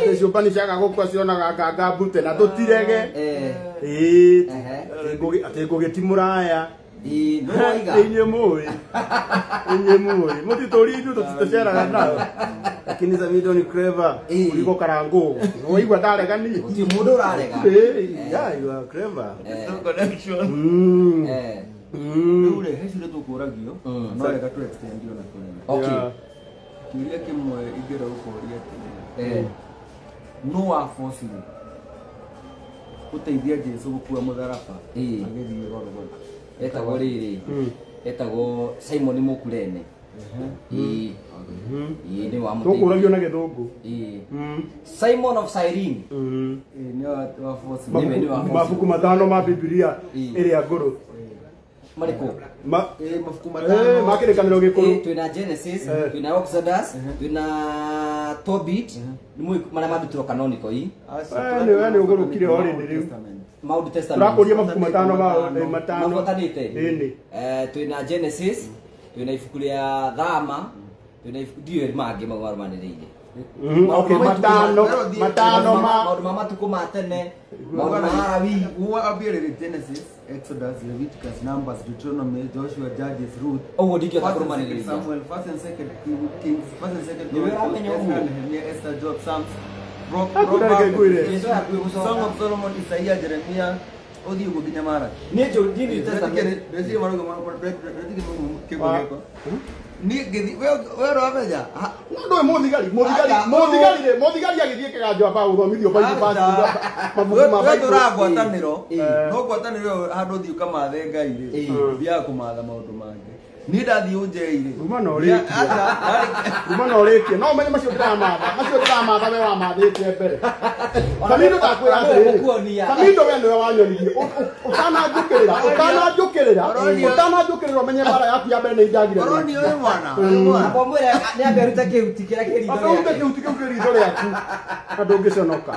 Atĩ ciũmbani ciaga gũkua cionaga nganga mbute na tũtirege. Ĩĩ. Atĩ Ngũgĩ ti mũraya. Ĩĩ, nĩ waiga. Inyuĩ mũĩ. Inyuĩ mũĩ. Mũtitũri ithuĩ tũtitũceraga nao. Lakini Samido ni clever. Kuliko Karangũ. Waigua ndarega niĩ. Gũtirĩ mũndũ ũrarega. Ĩĩ, yeah, you are clever. Connection. Rĩu rĩ, he ciũria tũkũragio, no wega tũ extend ona kũrĩ. Okay. Yeah. Kĩũria kĩmwe ingĩenda gũkũria atĩrĩrĩ, nũ wabocire gũteithia Jesũ gũkua mũtharaba agĩthiĩ Golgotha? Etagwo rĩrĩ. Etagwo Simon Mũkurene. Ĩĩ. Ĩĩ, nĩ wa mũteithia. Tũkũragio na gĩthũngũ. Ĩĩ. Simon of Cyrene. Ĩĩ, nĩ wabocire. Nĩwe nĩ wabocire. Mabuku matano ma Bibilia ĩrĩa ngũrũ. Marĩkũ? Ĩĩ, mabuku matano. Ma kĩrĩkanĩro gĩkũrũ. Ĩĩ, twĩna Genesis, twĩna Exodus, twĩna Tobit, nĩ mũĩ marĩa mandutirwo canonical ii. We nĩ ũgũrũkire already rĩu. Ma Old Testament. Tũrakũria mabuku matano ma matano. Mabuatanĩte. Ĩni. Twĩna Genesis, twĩna ibuku rĩa Thama, twĩna ibuku ndiũĩ mangĩ mau marũmanĩrĩire. Okay, matano, matano ma maũndũ ma matukũ ma tene, maũndũ ma Alawii. Wambĩrĩrie Genesis, Exodus, Leviticus, Numbers, Deuteronomy, Joshua, Judges, Ruth. Ũguo ndingĩhota First and kũrũmanĩrĩria. Second Samuel, First and Second Kings, First and Second Nĩ Chronicles, ũramenya Ezra, ũguo? Nehemiah, Esther, Job, Psalms, Hakuna Proverbs, reke ngwĩre. Jesu akuĩ gũcoka. Song of Solomon, Isaiah, Jeremiah, ũthiĩ ũguo nginya Malaki. Niĩ njũ- niĩ New Testament. Ndeciria marauga ndeciria kĩgo gĩakwa. Niĩ ngĩthiĩ, we ũramenya? No ndũĩ mũthigari, mũthigari, mũthigari rĩ, mũthigari agĩthiĩ kĩganjo ambaga gũthomithio Bible verse mabuku ma We Bible. tũraga ngwatanĩro, no ngwatanĩro ĩyo handũ ũthiĩ ũkamathe Ngai rĩ, ũthiaga kũmatha maũndũ mangĩ. Niĩ ndathiĩ ũnjei rĩ. Ruma na ũrĩkie. Ruma na ũrĩkie. No ũmenye macio ndĩramatha, macio ndĩramatha we wamathĩte mbere. Samido ndakwĩra atĩrĩrĩ. Ũkuonia. Samido we nĩwe wanyonirie. Ũtananjũkĩrĩra, ũtananjũkĩrĩra, ũtananjũkĩrĩra ũmenye mbara yaku ya mbere nĩ indagire. Ũronio ũyũ mwana, ũyũ mwana. Amba ũmwĩre nĩ ambe arute kĩhuti kĩrĩa kĩ ritho Amba ũrute rĩake. kĩhuti kĩu kĩ ritho rĩaku. Na ndũngĩconoka.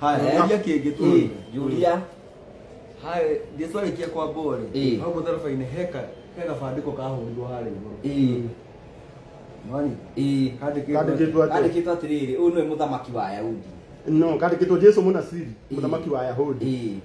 Haya, kĩũria kĩngĩ tu. Ĩĩ, Julia. Haya, Jesu arĩkia kwambwo rĩ, hau mũtharaba-inĩ he gabandĩko kahũrirwo harĩa igũrũ. Nĩwanyita? Kandĩkĩtwo Kandĩkĩtwo atĩa? Kandĩkĩtwo atĩrĩrĩ, ũyũ nĩwe mũthamaki wa Ayahudi. No, kandĩkĩtwo Jesu Mũnasiri, mũthamaki wa Ayahudi.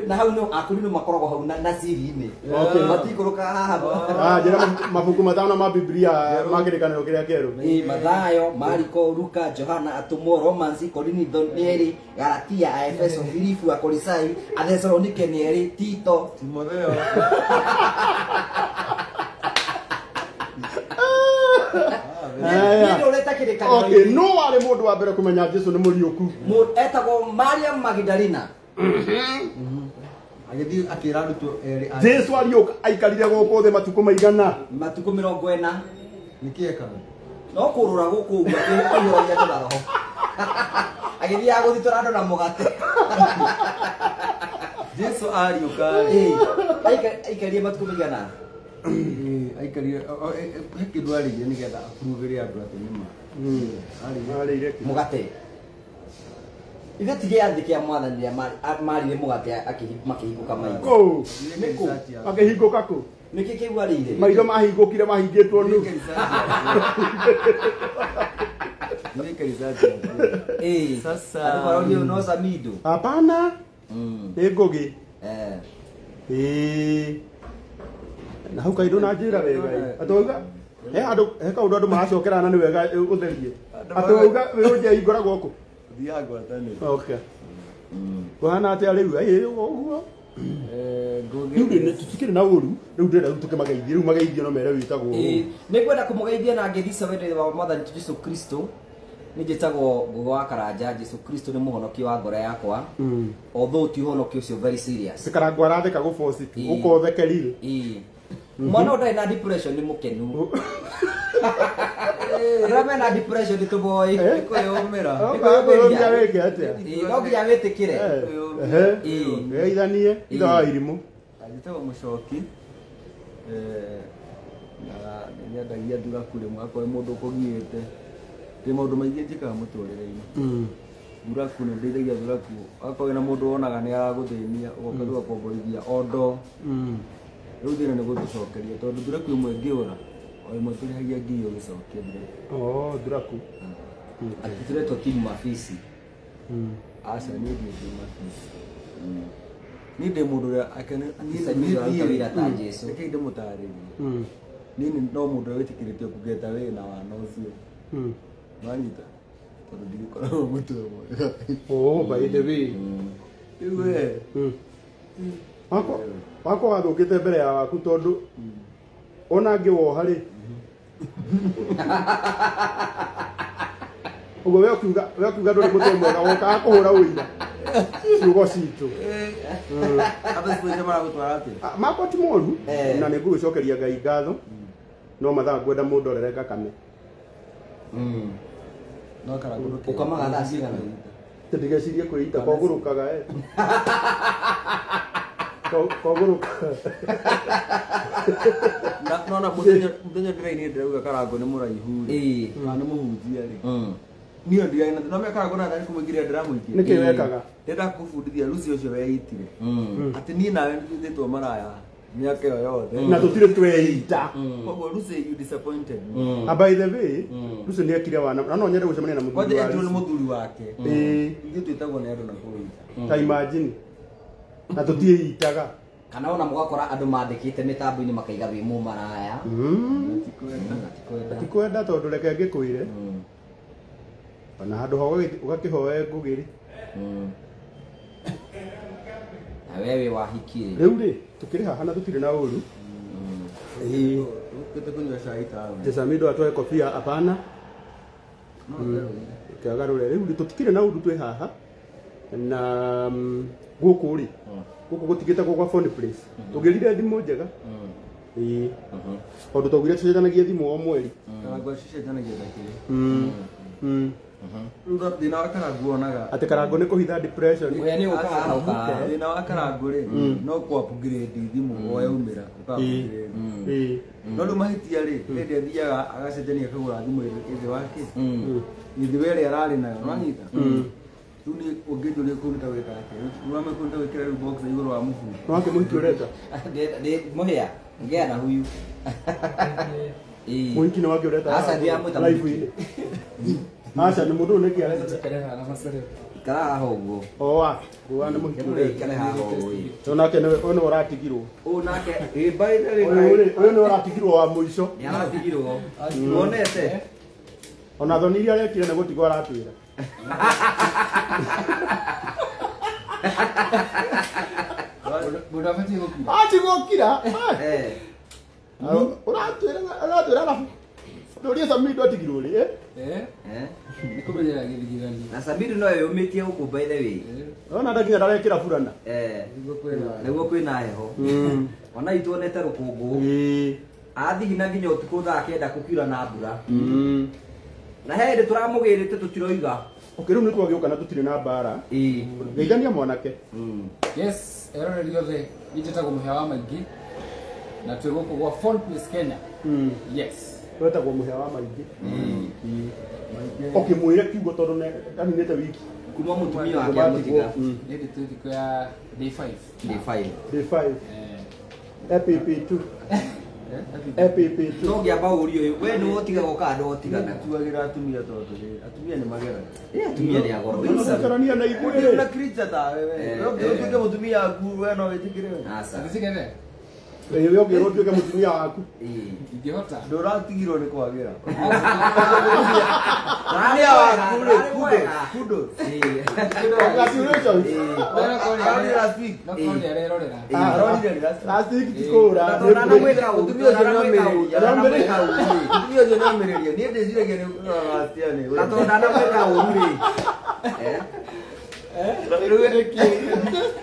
Na hau no akũri no makoragwo hau na Nasiri-inĩ. Okay. Matikũrũkaga haha. Njĩra mabuku matano ma Biblia ma kĩrĩkanĩro kĩrĩa kĩerũ. Ĩĩ, Mathayo, Mariko, Luka, Johana, Atũmwo, Romans, Korinitho nĩ erĩ, Galatia, Aefeso, Filipu, Akolosai, Athesalonike nĩ erĩ, Tito, Timotheo. Niĩ ndũrĩte kĩrĩkanĩro Okay, inĩ. no warĩ mũndũ wa mbere kũmenya Jesu nĩ mũriũku. Etagwo Mariam Magdalena. Agĩthiĩ akĩra arutwo erĩ a Jesu ariũka aikarire gũkũ thĩ matukũ maigana? Matukũ mĩrongo ĩna. Nĩkĩ ekaga? No kũrũra gũkũ ũguo akĩihũragia andũ na roho. Agĩthiaga gũthitora andũ na mũgate. Jesu ariũka rĩ. Ĩĩ. Aikarire matukũ maigana? Ĩĩ, aikarire, he kĩndũ arĩire nĩgetha approve-ĩre andũ atĩ nĩ ma. Arĩire. Arĩire kĩ? Mũgate. Ithe ti gĩathĩ kĩa mwathani rĩrĩa marire mũgate makĩhingũka maitho. Kũ? Nĩ kũ? Makĩhingũka kũ? Nĩkĩ kĩu arĩire? Maitho mahingũkire mahingĩtwo nũ? Ĩĩ. Sasa. Andũ maronio ũyũ no Samido. Hapana. Nĩ Ngũgĩ. Ĩĩ. Na hau kaĩ ndũnanjĩra wega ĩ. Atĩ wauga he handũ he kaũndũ andũ maracokera na nĩ wega ũtherie. Atĩ wauga wĩ ũnjei ngoragwo kũ? Thiaga ngwatanĩro. Okay. Kũhana atĩa rĩu? Ĩĩ, ũguo. Ngũgĩ. Rĩu ndĩ tũtikĩrĩ na ũru, rĩu ndĩrenda rĩu tũkĩmageithie, rĩu mageithio no mere wĩtagwo ũũ. Ĩĩ, nĩngwenda kũmũgeithia na ngeithi cia wendo wa mwathani witũ Jesu Kristo. Nĩ njĩtagwo Ngũgĩ wa Karanja. Jesu Kristo nĩ mũhonokia wa ngoro yakwa. Although ti ũhonokio ũcio very serious. Karangũ aratheka gũboci tu, Ĩĩ. ũkotheke rĩu. Ĩĩ. Mwana ũyũ ndarĩ na depression nĩ mũkenu. Andũ arĩa mena depression nĩ tũmoĩ. Kwĩyũmĩra. Kwĩyũmĩra wĩke atĩa? Ĩĩ, no nginya wĩtĩkĩre. Ĩĩ. Geithanie, ithe wa irimũ. Njĩtagwo Mũcoki. Na nĩ nyendagia thuraku rĩmwe akorwo mũndũ ũkũgiĩte. Ndĩ maũndũ maingĩ njĩkaga mũtũrĩre-inĩ. Thuraku nĩ ndeithagia thuraku. Akorwo wĩna mũndũ wonaga nĩ aragũthĩnia, ũgoka tũgakomborithia ondo. Rĩu thĩna nĩ gũtũcokeria tondũ thuraku ĩmwe ĩngĩũra O ĩmwe tũrĩhagia ngiri ũgĩcokia thuraku. Oh, thuraku. Atĩ tũretwo team mafisi. Aca niĩ ndiĩ team mafisi. Niĩ ndĩ mũndũ ũrĩa akene Samido aruta wĩra ta Jesu. Reke ndĩmũtarĩrie. Niĩ no mũndũ ũrĩa wĩtĩkĩrĩtio kũgeta wĩna wana ũcio. Wanyita? Tondũ ndigĩkoragwo mũtwe mwega. Oh, by the way. Rĩu we. Wakwa wathũkĩte mbere ya waku tondũ ona ngĩwoha rĩ. Ũguo we ũkiuga ndũrĩ mũtwe mwega wokaga kũhũra ũira ciugo citũ. Andũ ciũria maragũtwara atĩa? Makwa ti moru na nĩ ngũgĩcokeria Ngai ngatho no mathaa ngwenda mũndũ orere ngakame. No Karangũ Ũkamaga thaa cigana? Ndigecirie kwĩita kogũrũkaga kogũrũkaga. Nona mũthenya ndĩrainire ndĩrauga Karangũ nĩ mũraihu rĩ kana nĩ mũhunjia rĩ. Niĩ ndiraina no me Karangũ na ndari kũmũingĩria ndĩramũingĩria. Nĩkĩ wekaga? Ndĩrenda kũbundithia Lucy ũcio weitire. Atĩ niĩ nawe nĩtũthĩtwo maraya mĩaka ĩyo yothe. Na tũtirĩ tweita. Koguo Lucy you disappointed me. And by the way, Lucy nĩekire wana na no nyende gũcemania na mũthuri Kwanja wa etirwo nĩ Lucy. mũthuri wake. Ithuĩ twĩtagwo nĩ andũ na kũu. Ta imagine. Na tũtiĩitaga. Kana ona mũgakora andũ mandĩkĩte mĩtambo-inĩ makaiga wĩ mũmaraya. Ti kwenda tondũ reke ngĩkwĩre. Ona handũ ha ũgakĩhoe ngũgĩ rĩ. Na we wĩ wahiki rĩ. Rĩu rĩ tũkĩrĩ haha na tũtirĩ na ũru. Ũkĩte kũnyua cai taũni. Samido atoe kofia hapana. Kĩagarũre rĩu rĩ tũtikĩrĩ na ũru twĩ haha. Na gũkũ rĩ gũkũ gũtigĩtagwo gwa phone place. Tũgĩrire thimũ njega. Tondũ twaugire tũcenjanagie thimũ o mweri. Karangũ cicenjanagia ta kĩrĩ. Rĩu thĩna wa Karangũ wonaga Atĩ Karangũ nĩ kũhitha depression. Ũrĩa nĩ ũkaga haha ũkaga. Thĩna wa Karangũ rĩ no kũ upgrade thimũ o yaumĩra ũka upgrade. No rĩu mahĩtia rĩ hĩndĩ athiaga agacenjania akagũra thimũ ĩthĩ wake. Ĩthĩ we ĩrĩa ararĩ nayo nĩwanyita? Rĩu niĩ ũngĩnjũria kũu nĩtagwĩka atĩa? Rĩu wame kũu nĩtagwĩkĩra rĩu box igũrũ wa mũbuto. No wake mũhiki ũreta? Mũhĩa ngĩa na huyu. Mũhiki nĩ wake ũreta? Aca ndiramwĩta mũhiki. Aca nĩ mũndũ ũyũ nĩkĩ areta? Ikara haha ũguo. O wa, wa nĩ mũhiki ũreta. Ikara haha ũguo. Ũyũ nake nĩwe ũyũ nĩwe ũratigirwo. Ũyũ nake by the way, Ũyũ nĩwe ũratigirwo wa mũico. Nĩ aratigirwo. Wonete? Ona thoni iria arekire nĩ gũtigwo aratwĩra. Mũndũ abatiĩ gũkira. Ati gũkira. Ũratwĩra arabu. Ndũrie Samido atigirwo rĩ? Nĩ kũmenyera gĩthigithani. Na Samido no eyũmĩtie gũkũ by the way. Ona ndakinya ndarekĩra burana. Nĩguo kwĩna heho. Ona ituonete rũkũngũ. Athigina nginya ũtukũ thaa kenda gũkiura na mbura. Na he hĩndĩ tũramũgĩrĩte tũtiroiga. Okay, rĩu nĩ twagĩũka na tũtirĩ na mbara. Geithania mwanake. Yes, eroreri othe, niĩ njĩtagwo Mũhĩa wa Maingĩ na twĩ gũkũ gwa Phone Place Kenya. Yes. Wetagwo Mũhĩa wa Maingĩ. Okay, mwĩre kiugo tondũ aninĩte wiki. Kuma mũtumia wake amũtiga. Nĩ ndĩ twĩ thikũ ya day 5. Day 5. Day 5. APP2. APP2. No ngĩamba ũrio ũyũ, we nĩwe ũtigagwo kana ndũtiganaga? Tuagĩra atumia tondũ rĩ, atumia nĩ mageragia. Atumia nĩ agoro. Ũracarania na ithuĩ. Na creature tawe we. We ũngĩtuĩke mũtumia waku we no wĩtĩkĩre we. Aca. Wĩtĩkĩre? We ũngĩrwo ũtuĩke mũtumia waku. Ingĩhota. Ndũratigirwo nĩ kwagĩra. Mũtumia waku rĩ, kudos. Congratulations. No korwo nĩ arerorera. Aronire last week. Last week ti kũra. Mũtumia ũcio nĩamĩrĩria. Mũtumia ũcio nĩamĩrĩria. Niĩ ndĩciragia nĩ last year nĩ. Na tondũ ndanamwĩka ũru rĩ.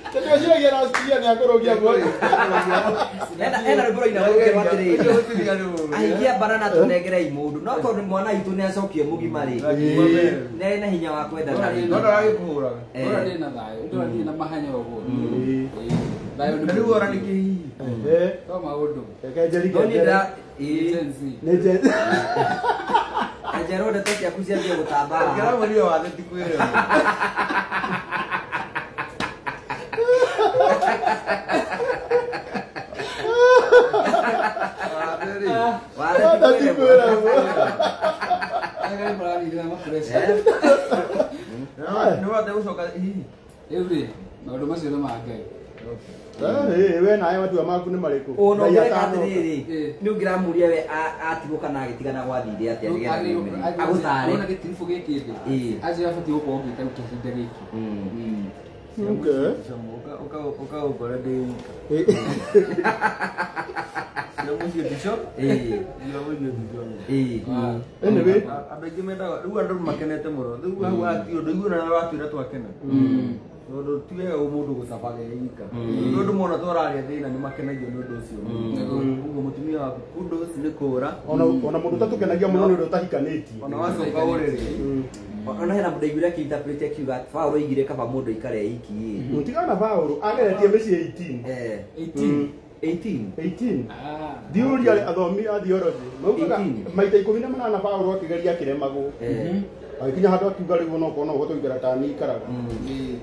Ndĩciragia last year nĩ akũrũgia guoya. Ena rwĩmbo rũinagwo rũkĩrwo atĩrĩrĩ. Ahikia banana tũnengerei mũndũ. No tondũ mwana witũ nĩ acokie mũgima rĩ. Nĩ na hinya wa kwendana rĩ. No ndaragĩkũhũraga. Ndũra ndĩ na thayũ, ndũra ndirĩ na mahanya ũguo. Thayũ nĩ Na rĩu ora nĩ kĩhihi. To maũndũ. Reke njerike. No niĩ ndĩra Gen Z. Nĩ Gen Z. Njerwo ndeto ciaku ciambie gũtamba. Kĩramũrio wathe ti kwĩrwo. Watha ti kwĩragwo. Agari mũrarire mapressure. Nĩ wate gũcoka hihi. Rĩu rĩ, maũndũ macio nĩ ma Ngai. We nawe matua maku nĩ marĩkũ? Ona Ngai ũngĩreka atanoka. atĩrĩrĩ, nĩ ũngĩramũria we atigwo kana agĩtigana gwathire atĩa nĩgetha agũtare. Ona gĩtiribũ gĩkĩ thĩ. Ĩĩ. Anjĩra abatiĩ gũkorwo ngĩte rĩu kĩhinda gĩkĩ. Okay. Ũka ũkore ndĩ wika. Cia mũciĩ ndico. Ĩĩ. Cia mũciĩ ndico. Ĩĩ. Anyway, Andũ aingĩ mendaga rĩu andũ makenete mũno. Rĩu hau hatirĩ ũndũ ithuĩ ona watwĩra twakena. Tondũ ti wega mũndũ gũcabaga e wika. Tondũ andũ mona twararia thĩna nĩ makenagio nĩ ũndũ ũcio. Ũguo mũtumia waku kudos nĩ kũra. ona mũndũ ũtatũkenagia mũno nĩ ũrĩa ũtahikanĩtie. Ona wacoka ũrĩrĩ. Ona hena mũndũ aiguire akĩinterpret akiuga Paũlũ oigire kaba mũndũ aikare iki ĩ. Mũtigana Paũlũ ageretie mĩciĩ 18. 18. 18. 18. Ah. Thiũria athomi a theology maugaga 18. maita 18 Paũlũ akĩgeria akĩremagwo. Agĩkinya handũ akiuga rĩu ona okorwo no ũhote gũikara ta niĩ ikaraga. Ĩĩ.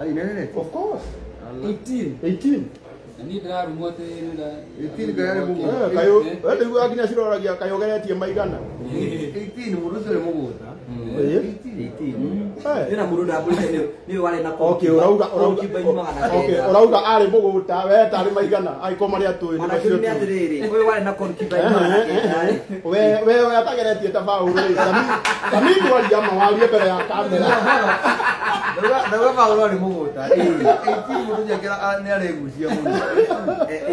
Ai nene. Of course. 18. 18. Na niĩ ndĩrarumwo atĩ nĩ 18 kaĩ arĩ mũgũta. Kayũ, we ndĩiguaga nginya ciroragia kayũ ũgeretie maigana. 18 mũndũ ũcio nĩ mũgũta. Ĩĩ. 18. Eh. Nĩ na mũndũ ndambũrĩte nĩ warĩ na Okay, ũrauga okay, ũrauga arĩ mũgũta, we tarĩ maigana, angĩkorwo marĩa tũĩ nĩ Ona macio kĩu nĩ tũĩ. atĩrĩrĩ, ũyũ warĩ na concubine 900 rĩ. We atageretie ta Paũlũ rĩ, Sami ndwaria ma warie mbere ya kamera. Ndauga Paũlũ arĩ mũgũta. 18 mũndũ ũcio akĩra nĩ aregucia mũno.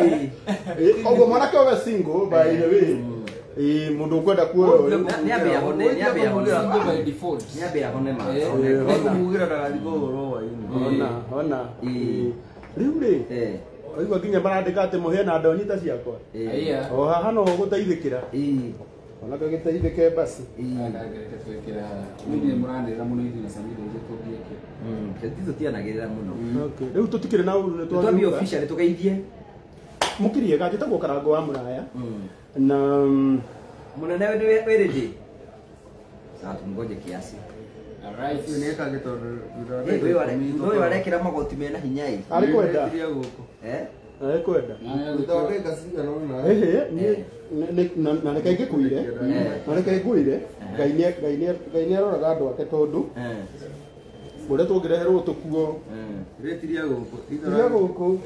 Ĩĩ. Ũguo mwanake ũyũ single by the way. Ĩĩ mũndũ ũkwenda kuoya ũyũ. Nĩ ambia hone, nĩ ambia hone. Single by default. Nĩ ambia hone ma. Kũmugĩra ndagathiĩ kũhũrwo hwaĩ-inĩ. Ona, ona. Ĩĩ. Rĩu rĩ, waigua nginya marandĩka atĩ mũhĩa na ndonyi ta ciakwa. Aya. O haha no ũgũteithĩkĩra. Ĩĩ. Ona gagĩteithĩke basi. Ĩĩ. Ngereke twĩkĩre haha. Niĩ mũranĩrĩra mũno ithuĩ na Samira ithuĩ tũngĩkĩra. Ithuĩ tũtianagĩrĩra mũno. Okay. Rĩu tũtikĩrĩ na ũru nĩ Twambie twagĩũka. officially tũgeithie. Mũkiriega njĩtagwo Karango wa Mũraya. Na Mũnene wĩ ready? Sawa tumngoje kiasi. Alright. Ũcio nĩ ekage tondũ thutha wa Ũyũ ũyũ arekĩra magoti mena hinya ĩ. arĩ kwenda. Nĩetirie gũkũ. Arĩ kwenda. Thutha wa ndagĩka cigana ũna. Ĩhĩ, niĩ na reke ngĩkwĩre. Na reke ngwĩre, Ngai nĩ aroraga andũ ake tondũ ũrĩa tũngĩreherwo tũkuo. Rĩtiria gũkũ. Tiria gũkũ.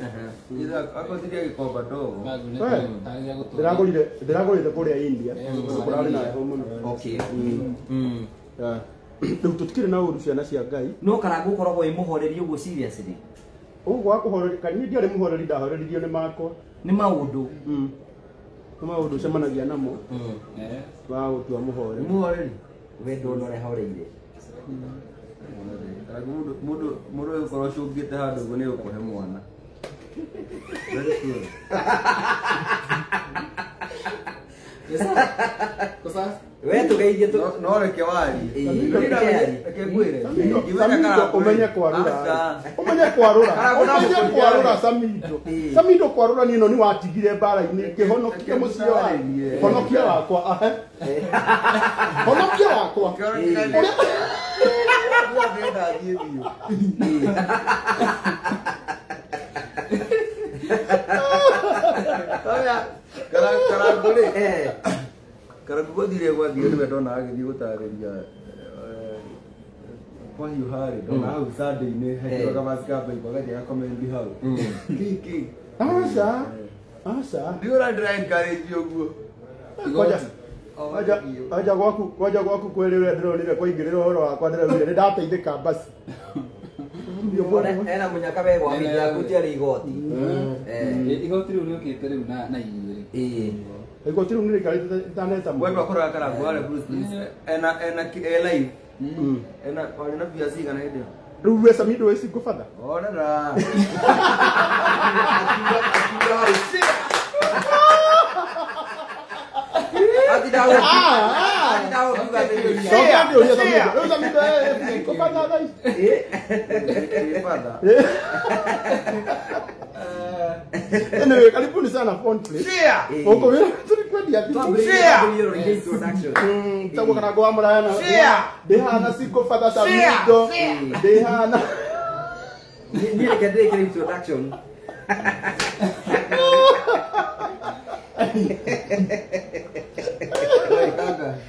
Akorwo tiria gĩkomba ndogo. Ndĩragũrire kũrĩa India. Kũrarĩ na heho mũno. Okay. Rĩu tũtikĩrĩ na ũru ciana cia Ngai. No Karango ũkoragwo wĩ mũhoreri ũguo seriously. Ũguo wa kũhoreria, niĩ ndiarĩ mũhoreri, ndahoreririo nĩ makwa. Nĩ maũndũ. Nĩ maũndũ ũcemanagia namo wa gũtua mũhoreri. Nĩ mũhoreri? We ndona ũrĩa horeire. Mũndũ mũndũ ũgũkorwo ũcũngĩte handũ ũguo nĩ ũkũhe mwana. Very soon. We tũgeithie tũ No reke warie. Reke ngwĩre. Samido ũmenye kwarũra. Ũmenye kwarũra. Ũmenye kwarũra Samido. Samido kwarũra niĩ no nĩ watigire mbara-inĩ ngĩhonokia mũciĩ wa. Honokia wakwa. Honokia wakwa. Karango rĩ. Karango gwathire gwathire nĩwe ndona agĩthiĩ gũtarĩria kwahiũha rĩ ndona hau Sunday-inĩ hekĩrwo kabasi ka Bible agathiĩ agakomendi hau. Kĩ kĩ. Aca. Aca. Ndiũra ndĩra encourage ũguo. Aja gwaku kwaja gwaku kwĩrĩ ũrĩa ndĩronire kwaingĩrĩra ũhoro wakwa ndĩraugire nĩ ndateithĩka basi. Ena mũnyaka we gwa mitha yaku tiarĩ igoti. Igoti rĩu rĩũkĩte rĩu na inyuĩ rĩ. Ĩĩ. Igoti rĩu nĩ rĩikarĩte itaneta mũno. Wendwa kũrora Karango warĩ Bruce Lee. Ena e live. Ena warĩ na mbia cigana hĩndĩ ĩyo? Rĩu we Samido wĩ single father? Orera. Ati dawo. Ati dawo kuga atĩrĩrĩ. Cokia ngĩũria Samido. Rĩu Samido e single father thaa ici? Ĩ father. Anyway, karibuni sana Phone Place. Huko vile tulikwendia vitu. Twambĩrĩrie introduction. Tagwo Karango wa Mũraya na ndĩhana single father Samido. Ndĩhana. Niĩ reke ndĩrĩkĩre introduction.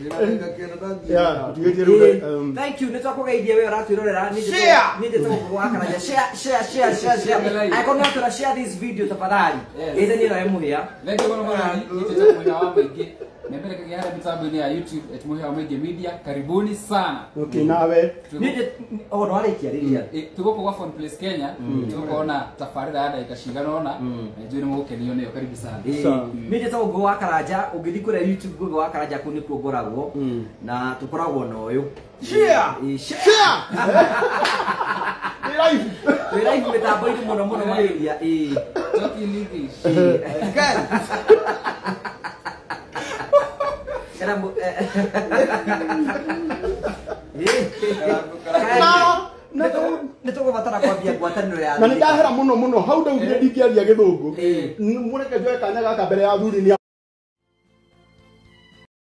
Ndĩna ndagĩka kenda ndathiĩ. Yeah, tigĩtie rĩu Thank you, nĩ twakũgeithia we ũratwĩrorera. Share! Niĩ njĩtagwo Ngũgĩ wa Karanja. Share, share, share, share, share. Angĩkorwo nĩ ũratwĩra share this video tafadhali. Yes. Geithania nawe Mũhĩa. Thank you mũno mwathani. Nĩ Mũhĩa wa Maingĩ. Nembelekagia harĩa mĩtambo-inĩ ya YouTube at Mũhĩa wa Maingĩ Media. Karibuni sana. Okay, nawe. Niĩ oh, nĩwarĩkia rĩkia. Tũgũkũ gwa Phone Place Kenya tũgũkorwo na tabarĩra ya ndagĩka cigana ũna na njũĩ nĩ mũgũkenio nĩyo. Karibu sana. Sawa. Niĩ njĩtagwo Ngũgĩ wa Karanja. Ũngĩthiĩ kũrĩa YouTube Ngũgĩ wa Karanja kũu nĩkuo ngoragwo na tũkoragwo na ũyũ. Share! Ĩĩ, share. Share! Nĩ live. Twĩ live mĩtambo-inĩ mũno mũno makĩria. Ĩĩ. Talk in English. Guys, Kana Na nĩ tũgũbatara kwambia ngwatanĩro ya na nĩ ndahera mũno mũno hau ndaugire ndingĩaria gĩthũngũ. Ĩĩ. Mũreke njoe kanya gaka mbere ya athuri nĩ